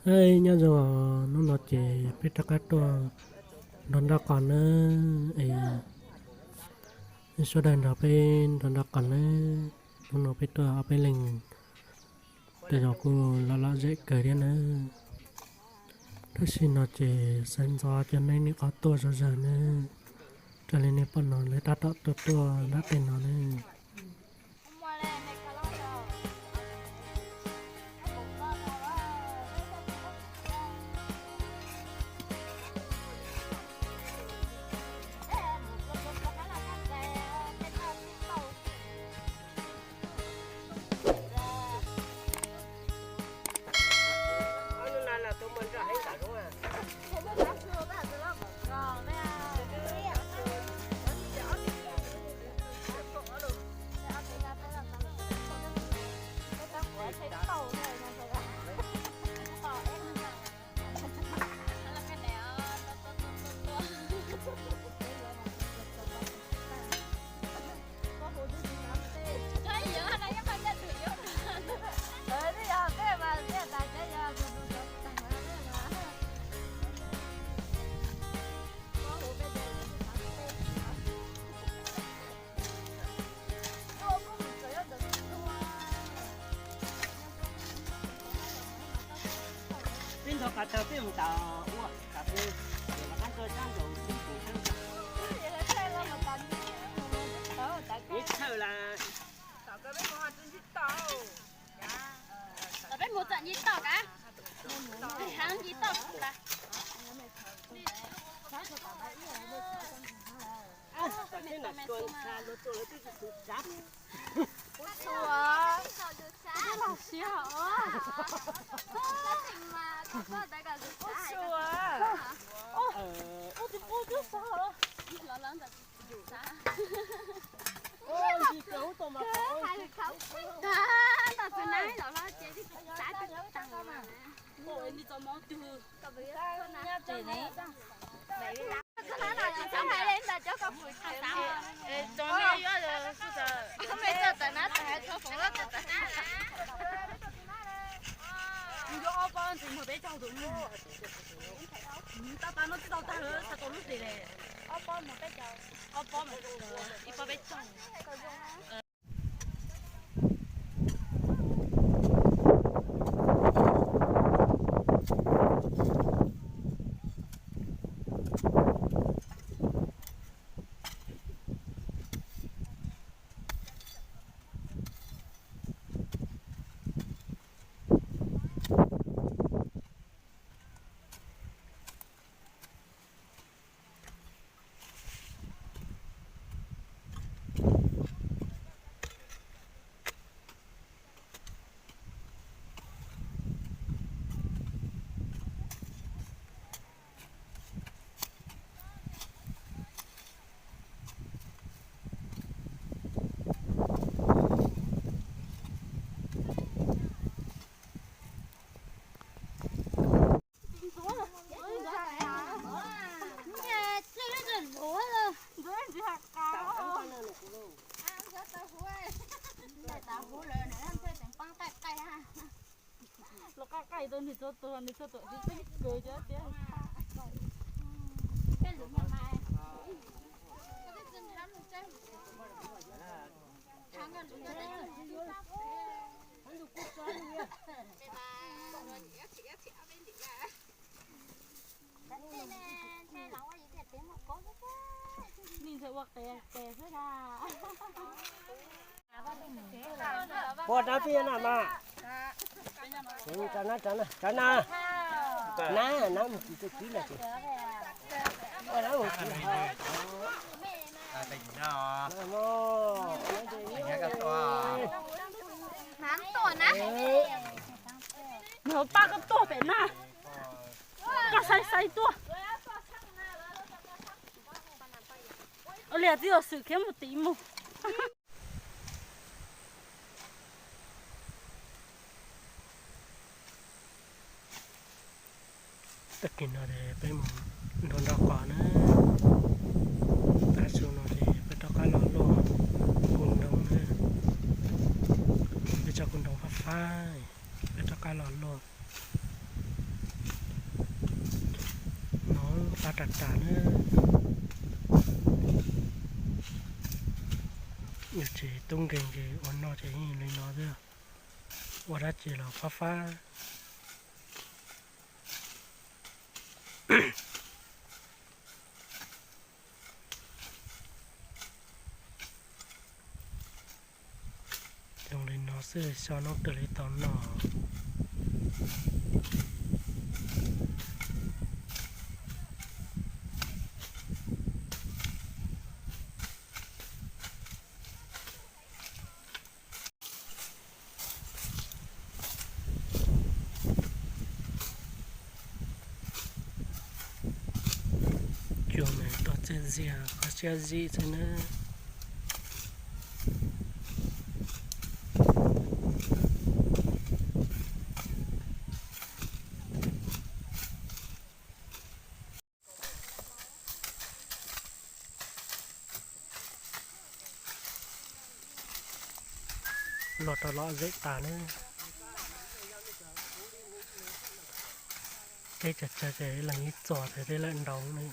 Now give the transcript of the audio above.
Hais nyob zoo, hnub no ces peb rov qab tuaj nrog nraub qaum nawb, es sawv daws nrog peb nrog nraub qaum nawb. Hnub no peb tuaj ob peb leeg, tej zaum kuj lom lom zem kawg thiab nawb. Tab sis no ces sawv ntxov cov neeg nej qhov tuaj zom zaws nawb. Raws li nej pom no lawv tab tom tuaj tuaj nram tej no nawb. Peb nrog qab tawg peb mus tas ua tas peb, qab tawg sab nraud peb mus sab nraud. Peb txhawj las. Peb mus txawm nce toj kav, heev nce toj kuv las. Ua txhua, ua txhua, los siab os. Ua txhua, ua tus pub twb xav. Nta txiv nab los hlob ces xav tag. Txog hais li ntawd cov koj pum tsev, txog li yuav tawm nab tawm hav txog foom lab tawm tawm. Kuv yuav ob pob ntxiv muag peb caug tus no. Tau tas no twb tau tag lawm, tau tau lub hlis li. Ob pob muag peb caug, ob pob mas ib pob peb caug. Los qab qaij rau nws txhua tus, nws txhua tus tib tseeb kawg cov tiab. Nej ntshai ua qe qe xwb a. Pua rab pij na mas. Rab na, rab na, rab na. Nab, nab mus kis txuj kib na ces. Ua nab mus kis. Nab tuaj na. Nws hauv paj koj tuaj pem na. Koj saib saib tuaj. Ua li txiv xwm khiav mus tim mus. Tag kis no ces peb mus nrog nraub qaum na. Tav su no ces peb rov qab los luaj kuv ntoo na. Peb tso kuv ntoo fab fab, peb rov qab los luaj. Ras ras na. Yog tsis tub nkeeg ces ua noj ces yeej li no xwb. Ua dab tsi los fab fab. Zoo li no xwb xyov noob twg li tau noj. Cua mas tau txiaj ntsig qhov siab zib xwb na. Los rau lom zem tas na. Teb tsawg tsawg ces leej ib txog ces tej lawm nraud ne.